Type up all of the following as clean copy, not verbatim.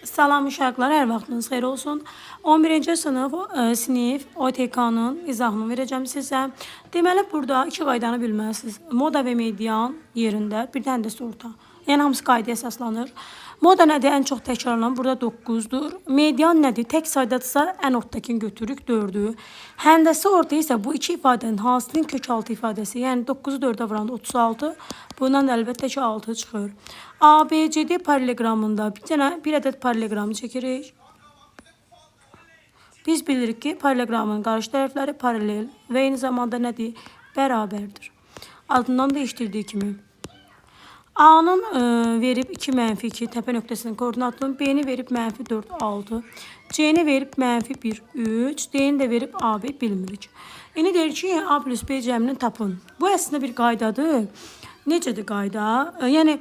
Salam uşaqlar, hər vaxtınız xeyir olsun. 11-ci sınıf sinif OTK-nın izahını verəcəm sizə. Deməli burada iki qaydanı bilməlisiniz. Moda və median yerində, bir dənə də orta. Yəni hamısı qaydaya əsaslanır. Moda nədir? Ən çox təkrarlanan burada 9-dur. Median nədir? Tək saydadırsa ən ortdakını götürürük 4-ü. Həndəsi orta isə bu iki ifadənin hansının kökaltı ifadəsi, yəni 9-u 4-ə vuranda 36, bundan da əlbəttə ki 6 çıxır. ABCD paralleqramında bir ədəd paralleqramı çəkirik. Biz bilirik ki, paralleqramın qarşı tərəfləri paralel və eyni zamanda nədir? Bərabərdir. Adından değiştirdiyi kimi. A-nın verib 2 mənfi 2 təpə nöqtəsinin koordinatını, B-ni verib mənfi 4, 6, C-ni verib mənfi 1, 3, D-ni də verib AB bilmirik. İndi deyir ki, A plus B cəmini tapın. Bu əslində bir qaydadır. Necədir qayda? Yəni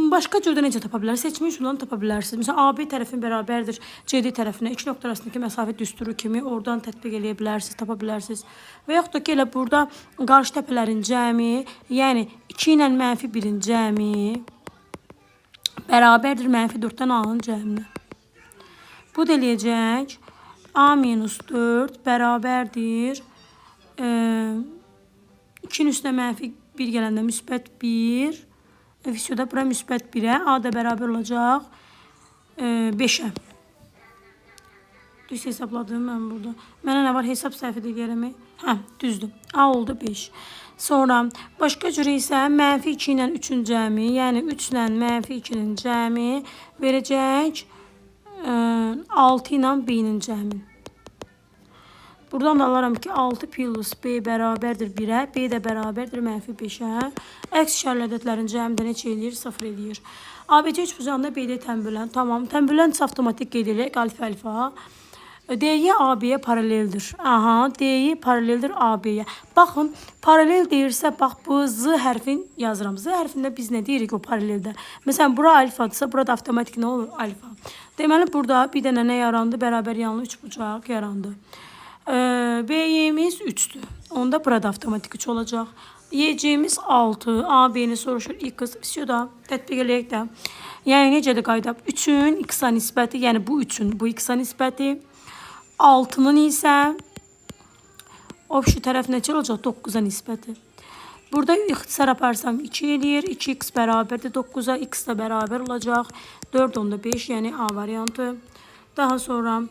başqa cürdə necə tapa bilərsiniz? Seçmiş üsulla tapa bilərsiniz. Məsələn, AB tərəfin bərabərdir CD tərəfinə. İki nöqtə arasındakı məsafə düsturu kimi oradan tətbiq eləyə bilərsiniz, tapa bilərsiniz. Və yaxud da ki, elə burada qarşı təpələrin cəmi, yəni 2 ilə mənfi 1-in cəmi bərabərdir mənfi 4-dən A-nın cəminə. Bu da eləyəcək A minus 4 bərabərdir 2-nin üstünə mənfi 1 gələndə müsbət 1. Vəsyoda bura müsbət 1-ə, A da bərabər olacaq 5-ə. Düz hesabladım mən burada. Mənə nə var? Hesab səhv edirəm. Hə, düzdür. A oldu 5. Sonra başqa cür isə mənfi 2 ilə 3-ün cəmi, yəni 3 ilə mənfi 2-nin cəmi verəcək 6 ilə B-nin cəmini. Buradan da alaram ki 6 plus B bərabərdir 1-ə, B də bərabərdir mənfi 5-ə. Əks işarəli ədədlərin cəmi də neçə eləyir? 0 eləyir. ABC üçbucağında BD tən bölən. Tamam. Tən bölən isə avtomatik qeyd eləyək. Alfa alfa. DY AB-yə paraleldir. Aha, DY paraleldir AB-yə. Baxın, paralel deyirsə, bax bu Z hərfini yazıram. Z hərfində biz nə deyirik o paraleldə? Məsələn, bura alfadırsa, burada avtomatik nə olur? Alfa. Deməli, burada bir dənə nə yarandı? Bərabər yanlı üçbucaq yarandı. BY'miz 3'tür. Onda burada avtomatik 3 olacaq. YC'miz 6. AB-ni soruşur. X. Vəsyoda tətbiq eləyək də. Yəni necədir qayda? 3-ün x-a nisbəti, yəni bu 3-ün bu x-a nisbəti. 6-nın isə o tərəf neçə olacaq? 9-a nisbəti. Burada ixtisar aparsam 2 eləyir. 2x bərabərdir 9-a, x də bərabər olacaq. 4,5, yəni A variantı. Daha sonra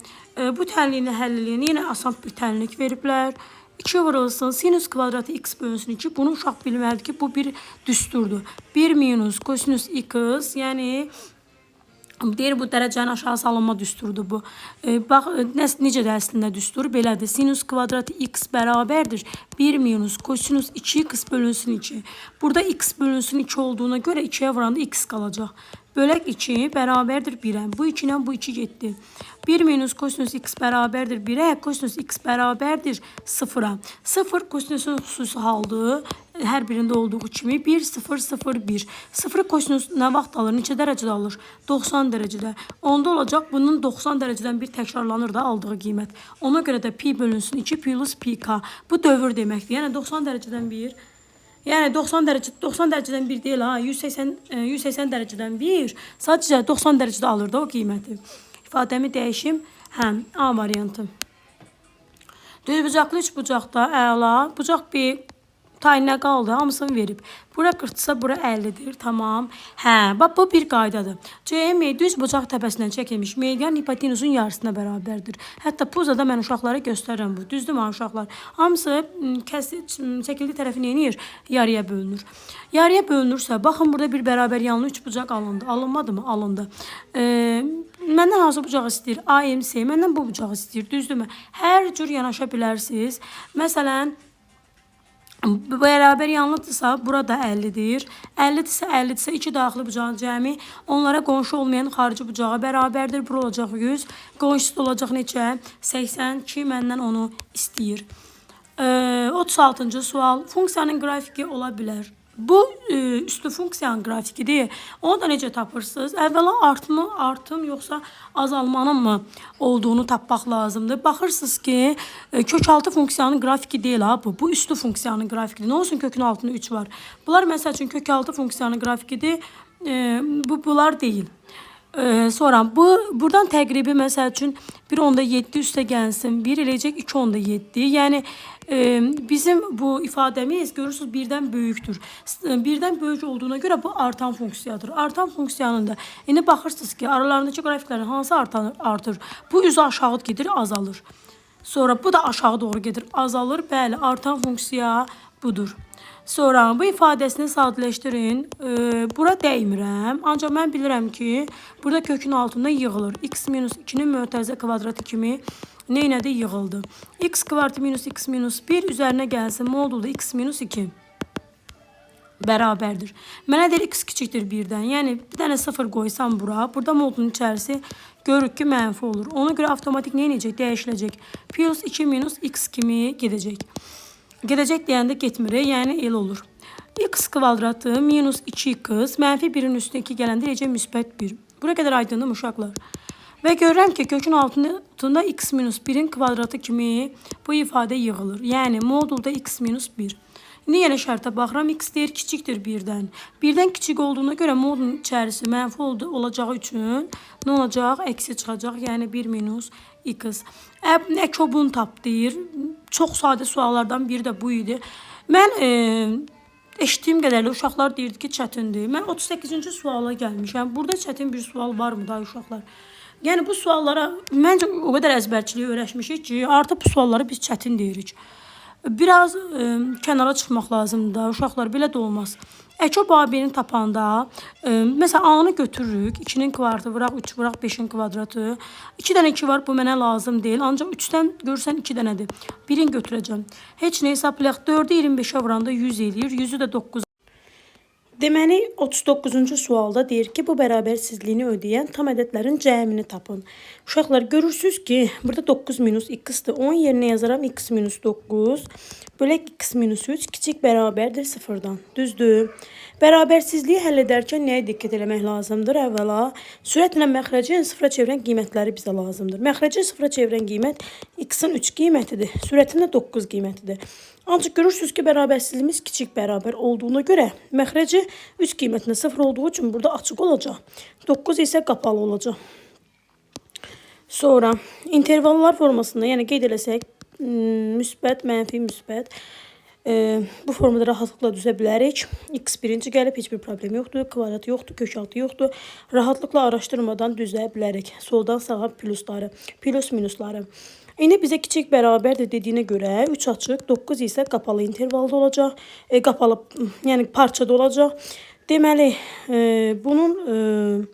bu tənliyini həll eləyən yenə asan bir tənlik veriblər. 2 vurulsun sinüs kvadratı x bölünsün 2. Bunu uşaq bilməlidir ki, bu bir düsturdur. 1 minus kosinüs x, yəni deyir bu dərəcənin aşağı salınma düsturudur bu. Bax necə də əslində düstur belədir. Sinüs kvadratı x bərabərdir 1 minus kosinüs 2x bölünsün 2. Burada x bölünsün 2 olduğuna görə 2-yə vuranda x qalacaq. Bölək 2 bərabərdir 1-ə. Bu 2 ilə bu 2 getdi. 1 minus kosinüs x bərabərdir 1-ə. Kosinüs x bərabərdir 0-a. 0 kosinüsün xüsusi haldır. Hər birində olduğu kimi 1, 0, 0, 1. 0 kosinüs nə vaxt alır? Neçə dərəcədə alır? 90 dərəcədə. Onda olacaq bunun 90 dərəcədən bir təkrarlanır da aldığı qiymət. Ona görə də pi bölünsün 2 plus pi k. Bu dövr deməkdir. Yəni 90 dərəcədən 1. Yəni 90 dərəcə 90 dərəcədən 1 deyil ha, 180 dərəcədən 1. Sadəcə 90 dərəcədə alır da o qiyməti. İfadəmi dəyişim. Hə, A variantı. Düzbucaqlı üçbucaqda əla. Bucaq B tay nə qaldı? Hamısını verib. Bura 40-dırsa bura 50-dir. Tamam. Hə, bax bu bir qaydadır. CM düz bucaq təpəsindən çəkilmiş median hipotenusun yarısına bərabərdir. Hətta puzada mən uşaqlara göstərirəm bu. Düzdürmü uşaqlar? Hamısı çəkildiyi tərəfi nə edir? Yarıya bölünür. Yarıya bölünürsə, baxın burada bir bərabər yanlı üçbucaq alındı. Alınmadı mı? Alındı. Məndən hansı bucaq istəyir? AMC. Məndən bu bucaq istəyir. Düzdürmü? Hər cür yanaşa bilərsiniz. Məsələn, bərabər yanlıdırsa, burada 50-dir. 50-dirsə, 50-dirsə 2 daxili bucağın cəmi onlara qonşu olmayan xarici bucağa bərabərdir. Bura olacaq 100. Qonşusu olacaq neçə? 80 ki, məndən onu istəyir. 36-cı sual. Funksiyanın qrafiki ola bilər. Bu üstü funksiyanın qrafikidir. Onu da necə tapırsınız? Əvvəla artım yoxsa azalmanın mı olduğunu tapmaq lazımdır. Baxırsınız ki, kökaltı funksiyanın qrafiki deyil ha bu. Bu üstü funksiyanın qrafikidir. Nə olsun kökün altında 3 var. Bunlar məsəl üçün kökaltı funksiyanın qrafikidir. Bunlar deyil. Sonra bu buradan təqribi məsəl üçün 1,7 üstə gəlsin 1 eləyəcək 2,7. Yəni bizim bu ifadəmiz görürsünüz birdən böyükdür. Birdən böyük olduğuna görə bu artan funksiyadır. Artan funksiyanın da indi baxırsınız ki, aralarındakı qrafiklərin hansı artır? Bu üzü aşağı gedir, azalır. Sonra bu da aşağı doğru gedir, azalır. Bəli, artan funksiya budur. Sonra bu ifadəsini sadələşdirin. Bura dəymirəm. Ancaq mən bilirəm ki, burada kökün altında yığılır. X minus 2-nin mötərizə kvadratı kimi nə elədi? Yığıldı. X kvadratı minus x minus 1 üzərinə gəlsin. Modulda x minus 2 bərabərdir. Mənə deyir x kiçikdir 1-dən. Yəni bir dənə 0 qoysam bura, burada modulun içərisi görürük ki, mənfi olur. Ona görə avtomatik nə edəcək? Dəyişiləcək. Plus 2 minus x kimi gedəcək. Gedəcək deyəndə getmir, yəni elə olur. X kvadratı minus 2x mənfi 1-in üstünə 2 gələndə eləyəcək müsbət 1. Bura qədər aydındır uşaqlar. Və görürəm ki, kökün altında x minus 1-in kvadratı kimi bu ifadə yığılır. Yəni modulda x minus 1. İndi yenə şərtə baxıram. X deyir kiçikdir 1-dən. 1-dən kiçik olduğuna görə modulun içərisi mənfi olacağı üçün nə olacaq? Əksi çıxacaq. Yəni 1 minus x. Əkobunu tap deyir. Çox sadə suallardan biri də bu idi. Mən eşitdiyim qədərlə uşaqlar deyirdi ki, çətindir. Mən 38-ci suala gəlmişəm. Burada çətin bir sual varmı da uşaqlar? Yəni bu suallara məncə o qədər əzbərçiliyi öyrəşmişik ki, artıq bu sualları biz çətin deyirik. Biraz kənara çıxmaq lazımdır da, uşaqlar, belə də olmaz. Əkob AB-ni tapanda, məsələn, A-nı götürürük, 2-nin kvadratı vuraq, 3 vuraq, 5-in kvadratı. 2 dənə 2 var, bu mənə lazım deyil. Ancaq 3-dən görürsən 2 dənədir. Birini götürəcəm. Heç nə hesablayaq, 4-ü 25-ə vuranda 100 eləyir, 100-ü də 9. Deməli, 39-cu sualda deyir ki, bu bərabərsizliyini ödəyən tam ədədlərin cəmini tapın. Uşaqlar, görürsünüz ki, burada 9 minus x-dir. Onun yerinə yazaram x minus 9 bölək x minus 3 kiçik bərabərdir 0-dan. Düzdür. Bərabərsizliyi həll edərkən nəyə diqqət eləmək lazımdır? Əvvəla, sürətlə məxrəcin sıfıra çevirən qiymətləri bizə lazımdır. Məxrəcin sıfıra çevirən qiymət x-in 3 qiymətidir, sürətin də 9 qiymətidir. Ancaq görürsünüz ki, bərabərsizliyimiz kiçik bərabər olduğuna görə məxrəci 3 qiymətində 0 olduğu üçün burada açıq olacaq. 9 isə qapalı olacaq. Sonra intervallar formasında, yəni qeyd eləsək, müsbət, mənfi, müsbət. Bu formada rahatlıqla düzə bilərik. X birinci gəlib, heç bir problem yoxdur. Kvadrat yoxdur, kökaltı yoxdur. Rahatlıqla araşdırmadan düzə bilərik. Soldan sağa plusları, plus minusları. İndi bizə kiçik bərabərdir dediyinə görə 3 açıq, 9 isə qapalı intervalda olacaq. Qapalı, yəni parçada olacaq. Deməli, bunun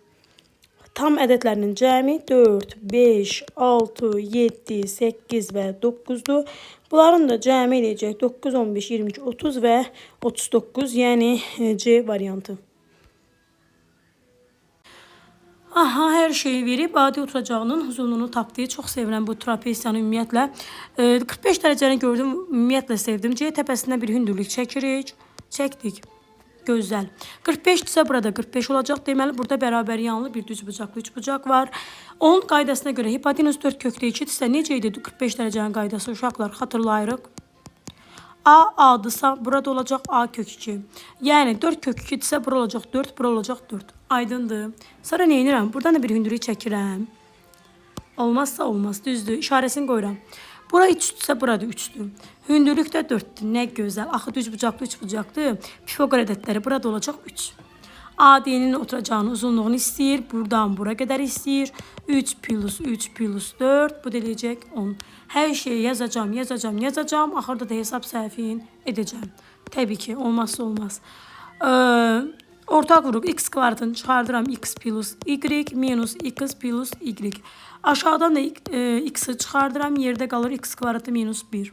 tam ədədlərinin cəmi 4, 5, 6, 7, 8 və 9-dur. Bunların da cəmi eləyəcək 9, 15, 22, 30 və 39, yəni C variantı. Aha, hər şeyi verib adi oturacağının uzunluğunu tapdığı. Çox sevirəm bu trapesiyanı ümumiyyətlə. 45 dərəcəni gördüm, ümumiyyətlə sevdim. C təpəsindən bir hündürlük çəkirik. Çəkdik. Gözəl. 45-dirsə burada 45 olacaq. Deməli, burada bərabər yanlı bir düzbucaqlı üçbucaq var. Onun qaydasına görə hipotenuz 4 kökdə 2-dirsə necə idi 45 dərəcənin qaydası uşaqlar? Xatırlayırıq. A A-dırsa burada olacaq A kök 2. Yəni 4 kök 2-dirsə bura olacaq 4, bura olacaq 4. Aydındır. Sonra nə edirəm? Buradan da bir hündürlük çəkirəm. Olmazsa olmaz, düzdür. İşarəsini qoyuram. Bura 3-dürsə burada 3-dür. Hündürlük də 4-dür. Nə gözəl. Axı düzbucaqlı üçbucaqdır. Pifaqor ədədləri burada olacaq 3. AD'nin oturacağının uzunluğunu istəyir. Buradan bura qədər istəyir. 3 plus 3 plus 4. Bu da eləyəcək 10. Hər şeyi yazacağım, yazacağım, yazacağım. Axırda da hesab səhvini edəcəm. Təbii ki, olmazsa olmaz. Ortaq vuruq x kvadratını çıxardıram. X plus y minus x plus y. Aşağıdan da x-i çıxardıram. Yerdə qalır x kvadratı minus 1.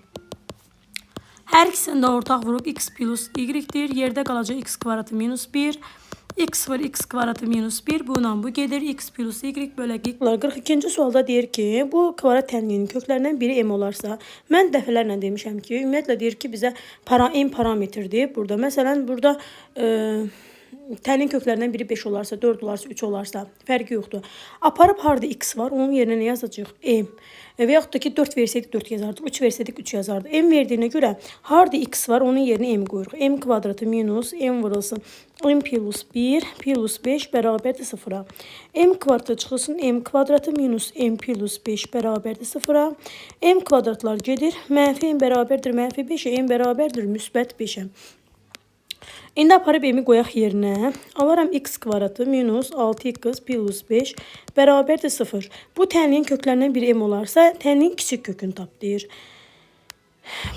Hər ikisinin də ortaq vuruq x plus y-dir. Yerdə qalacaq x kvadratı minus 1. X var x kvadratı minus 1. Bununla bu gedir. X plus y bölək y. 42-ci sualda deyir ki, bu kvadrat tənliyinin köklərindən biri m olarsa, mən dəfələrlə demişəm ki, ümumiyyətlə deyir ki, bizə m parametrdir. Burada məsələn, burada Tənliyin köklərindən biri 5 olarsa, 4 olarsa, 3 olarsa, fərqi yoxdur. Aparıb harda x var, onun yerinə nə yazacağıq? M. Və yaxud da ki, 4 versəydik 4 yazardıq, 3 versəydik 3 yazardıq. M verdiyinə görə harda x var, onun yerinə m qoyuruq. M kvadratı minus m vurulsun m plus 1 plus 5 bərabərdir 0-a. M kvadratı çıxılsın m kvadratı minus m plus 5 bərabərdir 0-a. M kvadratlar gedir. Mənfi m bərabərdir mənfi 5-ə, m bərabərdir müsbət 5-ə. İndi aparıb m-i qoyaq yerinə. Alaram x kvadratı minus 6x plus 5 bərabərdir 0. Bu tənliyin köklərindən biri m olarsa, tənliyin kiçik kökünü tap deyir.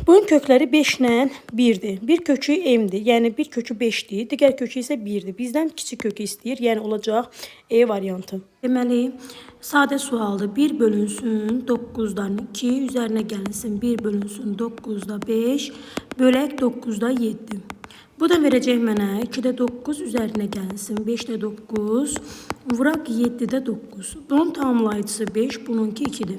Bunun kökləri 5 ilə 1-dir. Bir kökü m-dir, yəni bir kökü 5-dir, digər kökü isə 1-dir. Bizdən kiçik kökü istəyir, yəni olacaq E variantı. Deməli, sadə sualdır. 1 bölünsün 9-dan 2, üzərinə gəlinsin 1 bölünsün 9-da 5, bölək 9-da 7. Bu da verəcək mənə 2-də 9 üzərinə gəlinsin 5-də 9, vuraq 7-də 9. Bunun tamamlayıcısı 5, bununki 2-dir.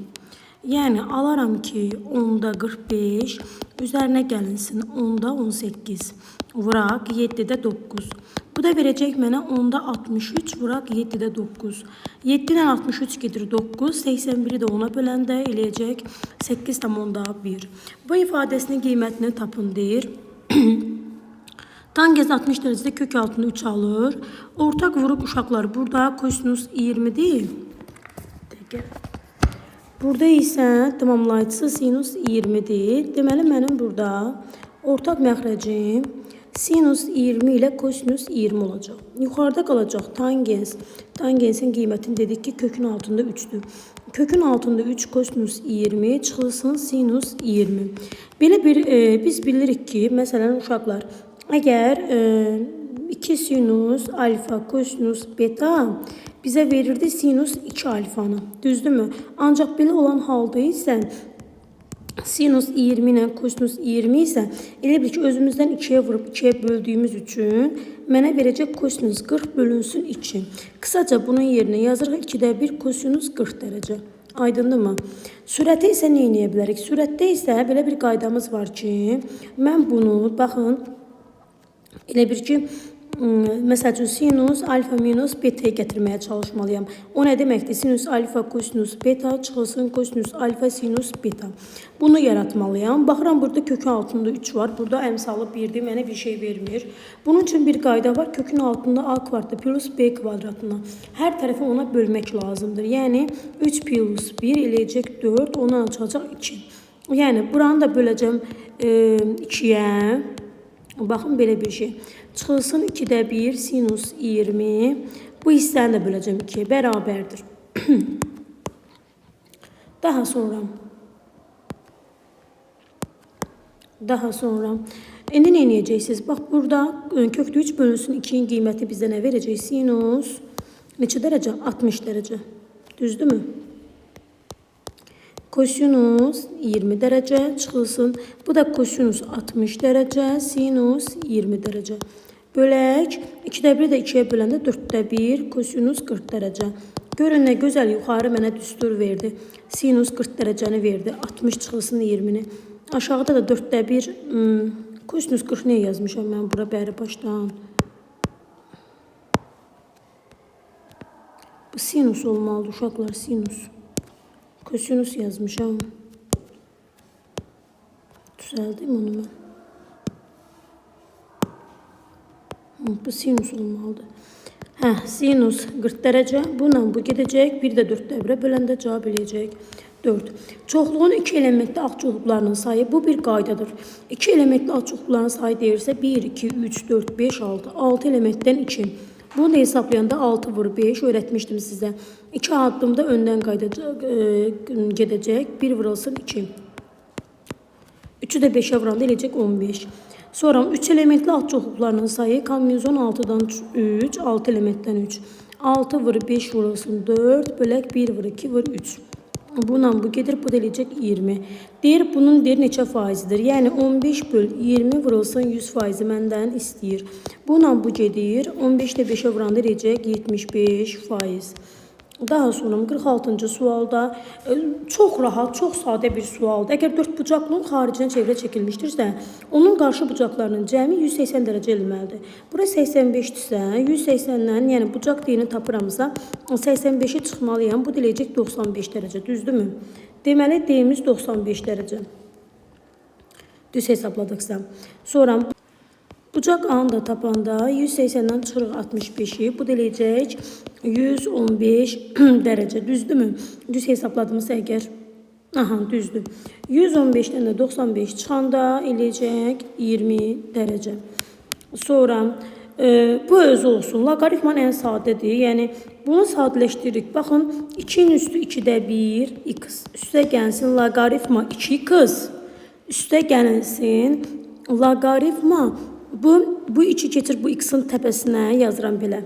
Yəni alaram ki 10-da 45, üzərinə gəlinsin 10-da 18, vuraq 7-də 9. Bu da verəcək mənə 10-da 63, vuraq 7-də 9. 7 ilə 63 gedir 9, 81-i də 10-a böləndə eləyəcək 8,1. Bu ifadəsinin qiymətini tapın deyir. Tangens 60 dərəcədə kök altında 3 alır. Ortaq vuruq uşaqlar burada kosinus 20 deyil. Dəqiqə. Burada isə tamamlayıcısı sinus 20-dir. Deməli, mənim burada ortaq məxrəcim sinus 20 ilə kosinus 20 olacaq. Yuxarıda qalacaq tangens. Tangensin qiymətini dedik ki, kökün altında 3-dür. Kökün altında 3 kosinus 20 çıxılsın sinus 20. Belə bir biz bilirik ki, məsələn uşaqlar, əgər 2 sinus alfa kosinus beta bizə verirdi sinus 2 alfanı. Düzdürmü? Ancaq belə olan halda isə sinus 20 ilə kosinus 20 isə elə bil ki, özümüzdən 2-yə vurub 2-yə böldüyümüz üçün mənə verəcək kosinus 40 bölünsün 2. Qısaca bunun yerinə yazırıq 2-də 1 kosinus 40 dərəcə. Aydındırmı? Sürəti isə nə eləyə bilərik? Sürətdə isə belə bir qaydamız var ki, mən bunu, baxın, elə bir ki, məsəl üçün sinus alfa minus beta'yı gətirməyə çalışmalıyam. O nə deməkdir? Sinus alfa kosinus beta çıxılsın kosinus alfa sinus beta. Bunu yaratmalıyam. Baxıram burada kökün altında 3 var. Burada əmsalı 1-dir. Mənə bir şey vermir. Bunun üçün bir qayda var. Kökün altında a kvadratı plus b kvadratına. Hər tərəfi ona bölmək lazımdır. Yəni 3 plus 1 eləyəcək 4, ondan çıxacaq 2. Yəni buranı da böləcəm 2-yə. Baxın, belə bir şey. Çıxılsın 2-də 1 sinus 20. Bu hissəni də böləcəm 2-yə. Bərabərdir. Daha sonra. İndi nə edəcəksiniz? Bax, burada köklü 3 bölünsün 2-nin qiyməti bizə nə verəcək? Sinus neçə dərəcə? 60 dərəcə. Düzdürmü? Kosinus 20 dərəcə çıxılsın. Bu da kosinus 60 dərəcə, sinus 20 dərəcə. Bölək 2-də 1 də 2-yə böləndə 4-də 1 kosinus 40 dərəcə. Görün nə gözəl yuxarı mənə düstur verdi. Sinus 40 dərəcəni verdi. 60 çıxılsın 20-ni. Aşağıda da 4-də 1 kosinus 40 niyə yazmışam mən bura bəri başdan? Bu sinus olmalıdır uşaqlar, sinus. Kosinus yazmışam. Düzəldim onu mən. Bu sinus olmalıdır. Hə, sinus 40 dərəcə. Bununla bu gedəcək. 1 də 4-də 1-ə böləndə cavab eləyəcək 4. Çoxluğun 2 elementli alt çoxluqlarının sayı bu bir qaydadır. 2 elementli alt çoxluqlarının sayı deyirsə 1, 2, 3, 4, 5, 6. 6 elementdən 2. Bunu da hesablayanda 6 vur 5 öyrətmişdim sizə. 2 addımda öndən gedəcək. 1 vurulsun 2. 3-ü də 5-ə vuranda eləyəcək 15. Sonra 3 elementli alt çoxluqlarının sayı k minus 16-dan 3, 6 elementdən 3. 6 vur 5 vurulsun 4, bölək 1 vur 2 vur 3. Bununla bu gedir, bu da eləyəcək 20. Deyir, bunun deyir neçə faizidir? Yəni 15 böl 20 vurulsun 100 faizi məndən istəyir. Bununla bu gedir, 15 də 5-ə vuranda eləyəcək 75 faiz. Daha sonra 46-cı sualda çox rahat, çox sadə bir sualdır. Əgər dördbucaqlının xaricinə çevrə çəkilmişdirsə, onun qarşı bucaqlarının cəmi 180 dərəcə eləməlidir. Bura 85-dirsə, 180-dən, yəni bucaq D-ni tapıramsa, 85-i çıxmalıyam. Bu da eləyəcək 95 dərəcə, düzdürmü? Deməli, D-miz 95 dərəcə. Düz hesabladıqsa. Sonra bucaq A-nı da tapanda 180-dən çıxırıq 65-i. Bu da eləyəcək 115 dərəcə. Düzdürmü? Düz hesabladımsa əgər. Aha, düzdür. 115-dən də 95 çıxanda eləyəcək 20 dərəcə. Sonra bu özü olsun. Loqaritmanın ən sadədir. Yəni bunu sadələşdiririk. Baxın, 2-nin üstü 2-də 1 x üstə gəlsin loqaritma 2x üstə gəlsin loqaritma bu 2 keçir bu x-in təpəsinə yazıram belə.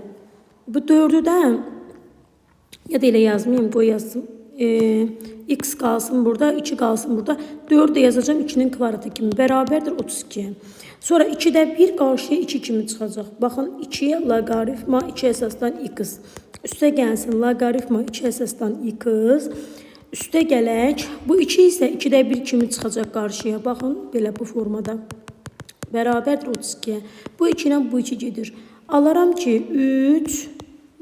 Bu 4-ü də ya da elə yazmayayım, qoy yazsın. X qalsın burada, 2 qalsın burada. 4 də yazacağam 2-nin kvadratı kimi. Bərabərdir 32. Sonra 2-də 1 qarşıya 2 kimi çıxacaq. Baxın, 2 loqaritma 2 əsasdan x. Üstə gəlsin loqaritma 2 əsasdan x. Üstə gələk. Bu 2 isə 2-də 1 kimi çıxacaq qarşıya. Baxın, belə bu formada. Bərabərdir 32-yə. Bu 2 ilə bu 2 gedir. Alaram ki, 3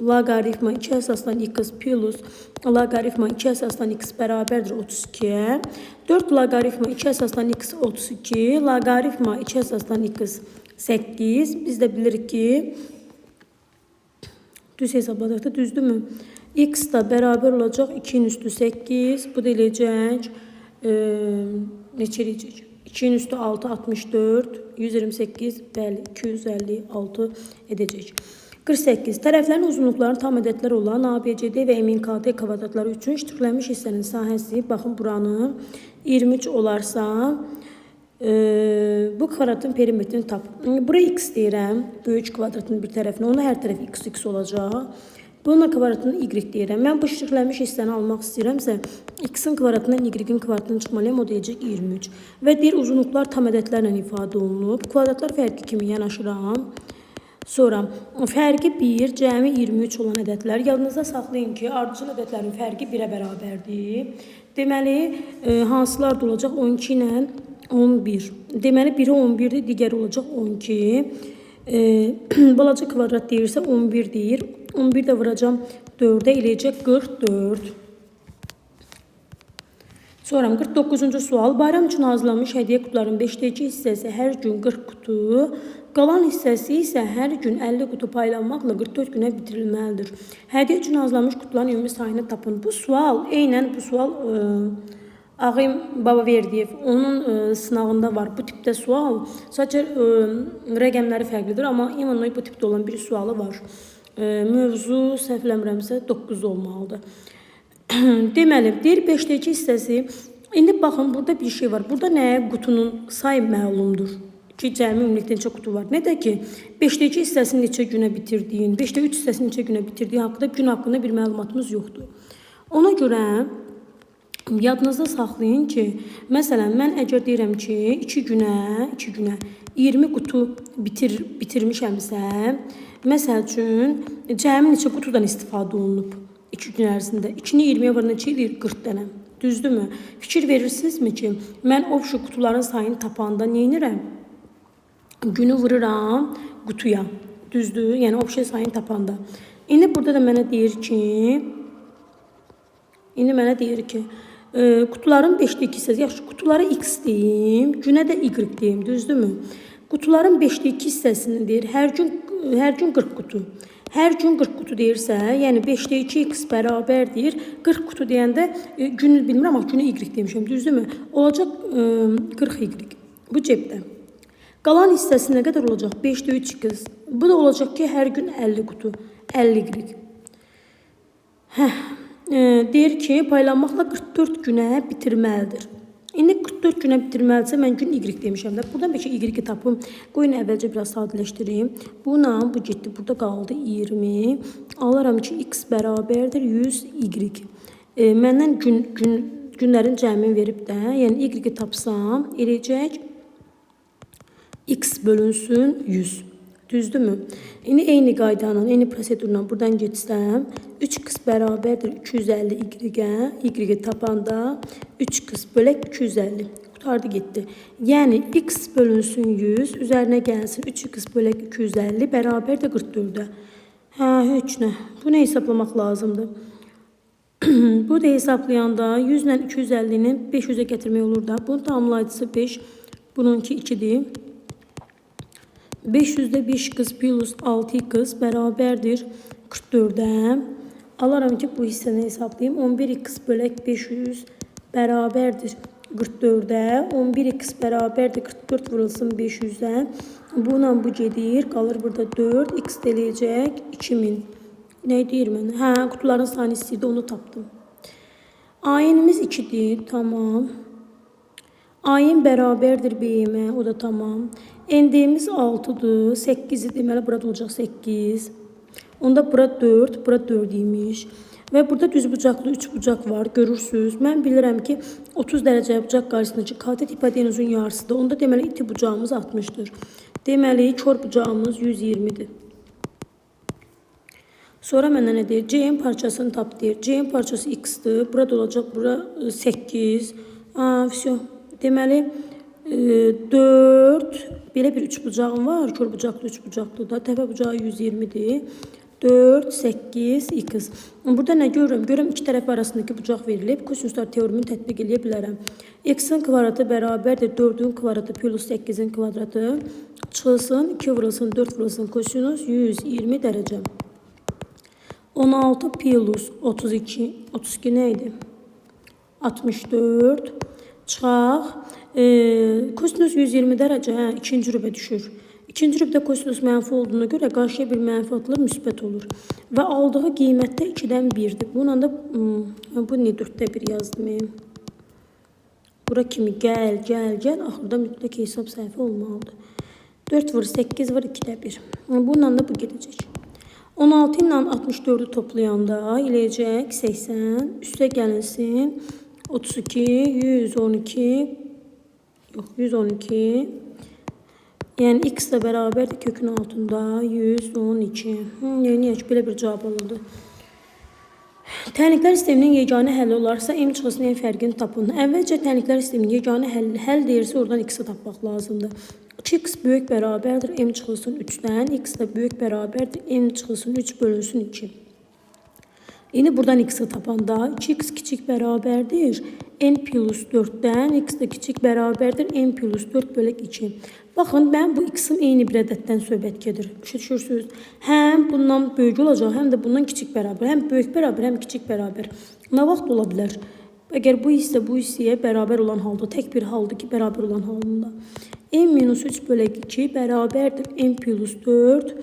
loqaritma 2 əsasdan x plus loqaritma 2 əsasdan x bərabərdir 32-yə. 4 loqaritma 2 əsasdan x 32, loqaritma 2 əsasdan x 8. Biz də bilirik ki, düz hesabladıqda düzdürmü? X da bərabər olacaq 2-nin üstü 8. Bu da eləyəcək, neçə eləyəcək? 2-nin üstü 6, 64, 128, bəli, 256 edəcək. 48. Tərəflərin uzunluqlarının tam ədədlər olan A, B, C, D və MNKT kvadratları üçün ştrixlənmiş hissənin sahəsi, baxın buranı 23 olarsa, bu kvadratın perimetrini tap. Buraya x deyirəm, böyük kvadratın bir tərəfinə, ona hər tərəf x, x olacaq. Bununla kvadratını y deyirəm. Mən bu ştrixlənmiş hissəni almaq istəyirəmsə, x-in kvadratından y-in kvadratını çıxmalıyam, o deyəcək 23. Və deyir, uzunluqlar tam ədədlərlə ifadə olunub. Kvadratlar fərqi kimi yanaşıram. Sonra fərqi 1, cəmi 23 olan ədədlər. Yadınızda saxlayın ki, ardıcıl ədədlərin fərqi 1-ə bərabərdir. Deməli, hansılar da olacaq? 12 ilə 11. Deməli, biri 11-dir, digəri olacaq 12. Balaca kvadrat deyirsə 11 deyir. 11 də vuracam 4-ə, eləyəcək 44. Sonra 49-cu sual. Bayram üçün hazırlanmış hədiyyə qutularının 5-də 2 hissəsi hər gün 40 qutu, qalan hissəsi isə hər gün 50 qutu paylanmaqla 44 günə bitirilməlidir. Hədiyyə üçün hazırlanmış qutuların ümumi sayını tapın. Bu sual, eynən bu sual Ağim Babaverdiyev, onun sınağında var bu tipdə sual. Sadəcə rəqəmləri fərqlidir, amma imенно bu tipdə olan bir sualı var. Mövzu, səhv eləmirəmsə, 9 olmalıdır. Deməli, deyir 5-də 2 hissəsi. İndi baxın, burada bir şey var. Burada nəyə qutunun sayı məlumdur ki, cəmi ümumilikdə neçə qutu var. Nə də ki, 5-də 2 hissəsini neçə günə bitirdiyin, 5-də 3 hissəsini neçə günə bitirdiyin haqqında, gün haqqında bir məlumatımız yoxdur. Ona görə yadınızda saxlayın ki, məsələn, mən əgər deyirəm ki, 2 günə 20 qutu bitirmişəmsə, məsəl üçün, cəmi neçə qutudan istifadə olunub 2 gün ərzində? 2-ni 20-yə vuran neçə eləyir? 40 dənə. Düzdürmü? Fikir verirsinizmi ki, mən o şu qutuların sayını tapanda neynirəm? Günü vururam qutuya. Düzdür? Yəni, o şey sayını tapanda. İndi burada da mənə deyir ki, qutuların 5-də 2 hissəsi. Yaxşı, qutulara x deyim, günə də y deyim, düzdürmü? Qutuların 5-də 2 hissəsini deyir, hər gün 40 qutu. Hər gün 40 qutu deyirsə, yəni 5-də 2 x bərabərdir. 40 qutu deyəndə günü bilmirəm, amma günü y demişəm, düzdürmü? Olacaq 40 y. Bu cebdə. Qalan hissəsi nə qədər olacaq? 5-də 3 x. Bu da olacaq ki, hər gün 50 qutu. 50 y. Deyir ki, paylanmaqla 44 günə bitirməlidir. İndi 44 günə bitirməlidirsə, mən gün y demişəm də. Buradan bəlkə y-i tapım. Qoyun əvvəlcə biraz sadələşdireyim. Buna bu getdi. Burada qaldı 20. Alaram ki, x bərabərdir 100 y. Məndən günlərin cəmini verib də, yəni y-i tapsam, eləyəcək x bölünsün 100. Düzdürmü? İndi eyni qayda ilə, eyni prosedurla buradan getsəm, 3x bərabərdir 250 y-ə, y-i tapanda 3x bölək 250. Qutardı getdi. Yəni x bölünsün 100, üzərinə gəlsin 3x bölək 250 bərabərdir 44-ə. Hə, heç nə. Bunu hesablamaq lazımdır. Bu da hesablayanda 100 ilə 250-ni 500-ə gətirmək olur da. Bunun tamamlayıcısı 5, bununki 2-dir. 500-də 5x plus 6x bərabərdir 44-ə. Alaram ki, bu hissəni hesablayayım. 11x bölək 500 bərabərdir 44-ə. 11x bərabərdir 44 vurulsun 500-ə. Bununla bu gedir. Qalır burada 4. X eləyəcək 2000. Nə deyir mənə? Hə, qutuların sayını istəyirdi, onu tapdım. AN-imiz 2-dir. Tamam. AN bərabərdir BM-ə, o da tamam. ND-miz 6-dır. 8-dir, deməli burada olacaq 8. Onda bura 4, bura 4 imiş. Və burada düzbucaqlı 3 bucaq var, görürsünüz. Mən bilirəm ki, 30 dərəcə bucaq qarşısındakı katet hipotenuzun yarısıdır. Onda deməli iti bucağımız 60-dır. Deməli, kor bucağımız 120-dir. Sonra məndən nə deyir? CM parçasını tap deyir. CM parçası x-dir. Burada olacaq, bura 8. Vəsyo. Deməli, 4, belə bir 3 bucağım var. Kor bucaqlı, 3 bucaqlı da. Təpə bucağı 120-dir. 4, 8, x. Burada nə görürəm? Görürəm iki tərəf arasındakı bucaq verilib. Kosinuslar teoremini tətbiq eləyə bilərəm. X-in kvadratı bərabərdir 4-ün kvadratı plus 8-in kvadratı. Çıxılsın, 2 vurulsun, 4 vurulsun kosinus 120 dərəcə. 16 plus 32. 32 nə idi? 64. Çıxaq. Kosinus 120 dərəcə, hə, ikinci rübə düşür. İkinci rübdə kosinus mənfi olduğuna görə qarşıya bir mənfi atılır, müsbət olur. Və aldığı qiymət də 2-dən 1-dir. Bununla da, bu niyə 4-də 1 yazdım? Bura kimi gəl, gəl, gəl. Axırda mütləq hesab səhvi olmalıdır. 4 vur, 8 vur, 2-də 1. Bununla da bu gedəcək. 16 ilə 64-ü toplayanda eləyəcək 80. Üstə gəlinsin 32, 112, yox, 112. Yəni x ilə bərabərdir kökün altında 112. Yəni ki, belə bir cavab alındı. Tənliklər sisteminin yeganə həlli olarsa, m çıxılsın n fərqini tapın. Əvvəlcə tənliklər sisteminin yeganə həlli, həll deyirsə, oradan x-i tapmaq lazımdır. 2x böyük bərabərdir m çıxılsın 3-dən, x də böyük bərabərdir m çıxılsın 3 bölünsün 2. İndi buradan x-i tapanda 2x kiçik bərabərdir n plus 4-dən, x də kiçik bərabərdir n plus 4 bölək 2. Baxın, mən bu x-in eyni bir ədəddən söhbət gedir. Başa düşürsünüz? Həm bundan böyük olacaq, həm də bundan kiçik bərabər. Həm böyük bərabər, həm kiçik bərabər. Nə vaxt ola bilər? Əgər bu hissə bu hissəyə bərabər olan halda, tək bir haldır ki, bərabər olan halında. M minus 3 bölək 2 bərabərdir m plus 4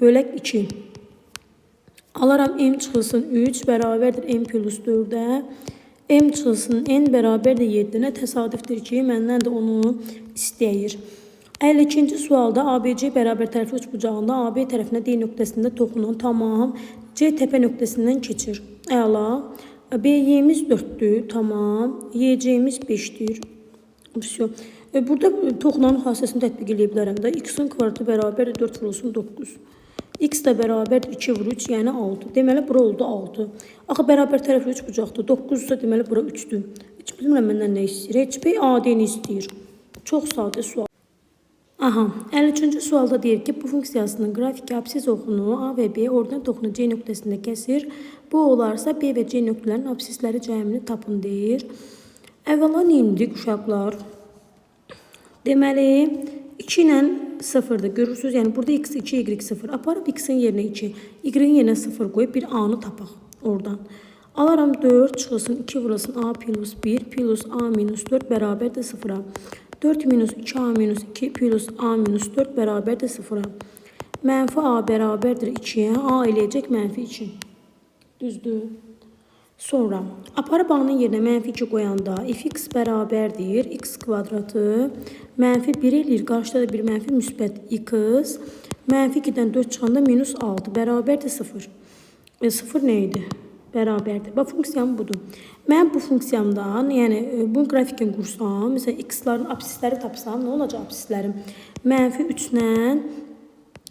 bölək 2. Alaram m çıxılsın 3 bərabərdir m plus 4-ə. M çıxılsın n bərabərdir 7. Nə təsadüfdür ki, məndən də onu istəyir. 52-ci sualda ABC bərabər tərəfli üçbucağında AB tərəfinə D nöqtəsində toxunan tamam C təpə nöqtəsindən keçir. Əla. BY-miz 4-dür, tamam. YC-miz 5-dir. Burada toxunanın xassəsini tətbiq eləyə bilərəm də. X-in kvadratı bərabərdir 4 vurulsun 9. X də bərabərdir 2 vur 3, yəni 6. Deməli, bura oldu 6. Axı, bərabər tərəfli 3 bucaqdır. 9 isə deməli, bura 3-dür. Heç bilmirəm məndən nə istəyir. Heç bir AD-ni istəyir. Çox sadə sual. Aha, 53-cü sualda deyir ki, bu funksiyasının qrafiki absis oxunu A və B ordinat oxunu C nöqtəsində kəsir. Bu olarsa B və C nöqtələrinin absisləri cəmini tapın deyir. Əvvəla nə indik uşaqlar? Deməli, 2 ilə 0-dır. Görürsünüz, yəni burada x 2, y 0. Aparıb x-in yerinə 2, y-in yerinə 0 qoyub bir a-nı tapaq oradan. Alaram 4 çıxılsın 2 vurulsun a plus 1 plus a minus 4 bərabərdir 0-a. 4 minus 2a minus 2 plus a minus 4 bərabərdir 0-a. Mənfi a bərabərdir 2-yə. A eləyəcək mənfi 2. Düzdür. Sonra aparıb a-nın yerinə mənfi 2 qoyanda fx bərabərdir x kvadratı mənfi 1 eləyir. Qarşıda da bir mənfi müsbət x. Mənfi 2-dən 4 çıxanda minus 6 bərabərdir 0. 0 nə idi? Bərabərdir. Bax, funksiyam budur. Mən bu funksiyamdan, yəni bu qrafikini qursam, məsələn, x-ların absisləri tapsam, nə olacaq absislərim? Mənfi 3 ilə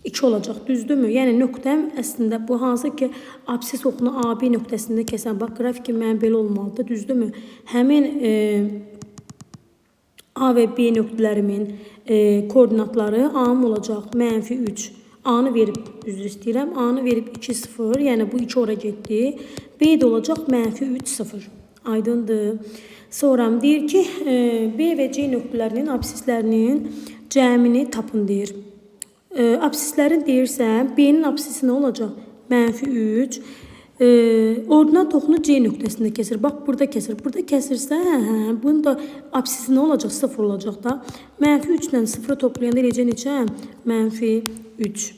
2 olacaq, düzdürmü? Yəni nöqtəm əslində bu hansı ki absis oxunu AB nöqtəsində kəsən, bax qrafikim mənim belə olmalıdır, düzdürmü? Həmin A və B nöqtələrimin koordinatları A-m olacaq mənfi 3. A-nı verib, üzr istəyirəm, A-nı verib 2, 0, yəni bu 2 ora getdi. B də olacaq mənfi 3, 0. Aydındır. Sonra deyir ki, B və C nöqtələrinin absislərinin cəmini tapın deyir. Absislərin deyirsə, B-nin absisi nə olacaq? Mənfi 3. Ordinat oxunu C nöqtəsində kəsir. Bax, burada kəsir. Burada kəsirsə, bunun da absisi nə olacaq? 0 olacaq da. Mənfi 3 ilə 0-ı toplayanda eləyəcək neçə? Mənfi 3.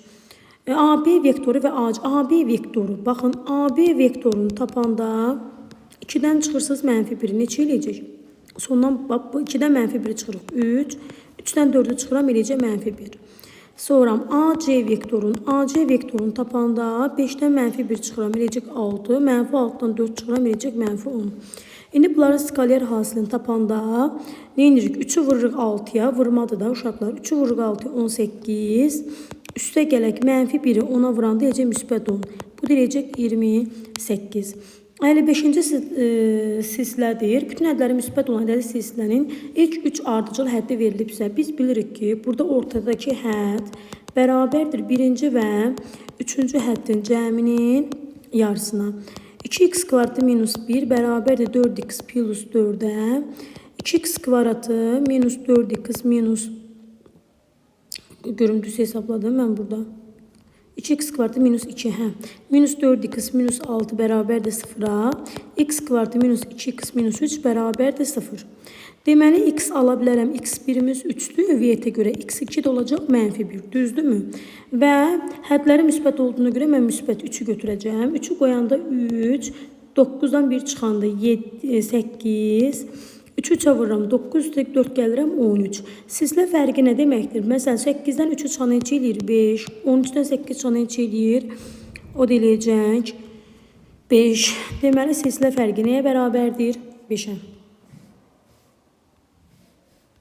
AB vektoru və AC. AB vektoru. Baxın, AB vektorunu tapanda 2-dən çıxırsınız mənfi 1-i. Neçə eləyəcək? Sondan bax, bu 2-dən mənfi 1-i çıxırıq. 3. 3-dən 4-ü çıxıram, eləyəcək mənfi 1. Sonra AC vektorunu tapanda 5-dən mənfi 1 çıxıram, eləyəcək 6. Mənfi 6-dan 4 çıxıram, eləyəcək mənfi 10. İndi bunların skaler hasilini tapanda nə edirik? 3-ü vururuq 6-ya, vurmadır da uşaqlar. 3-ü vururuq 6-ya, 18. Üstə gələk mənfi 1-i 10-a vuranda eləyəcək müsbət 10. Bu da eləyəcək 28. 55-ci silsilədir. Bütün hədləri müsbət olan ədədi silsilənin ilk 3 ardıcıl həddi verilibsə, biz bilirik ki, burada ortadakı hədd bərabərdir birinci və üçüncü həddin cəminin yarısına. 2x kvadratı minus 1 bərabərdir 4x plus 4-ə. 2x kvadratı minus 4x minus, görüm düz hesabladım mən burada. 2x kvadratı minus 2, hə. Minus 4x minus 6 bərabərdir 0-a. X kvadratı minus 2x minus 3 bərabərdir 0. Deməli, x ala bilərəm. X1-imiz 3-dür. Vietə görə x2 də olacaq mənfi 1. Düzdürmü? Və hədləri müsbət olduğuna görə mən müsbət 3-ü götürəcəm. 3-ü qoyanda 3, 9-dan 1 çıxanda 7, 8, 3-ü 3-ə vururam, 9, 4 gəlirəm, 13. Silsilə fərqi nə deməkdir? Məsələn, 8-dən 3-ü çıxan neçə eləyir? 5. 13-dən 8 çıxan neçə eləyir? O da eləyəcək 5. Deməli, silsilə fərqi nəyə bərabərdir? 5-ə.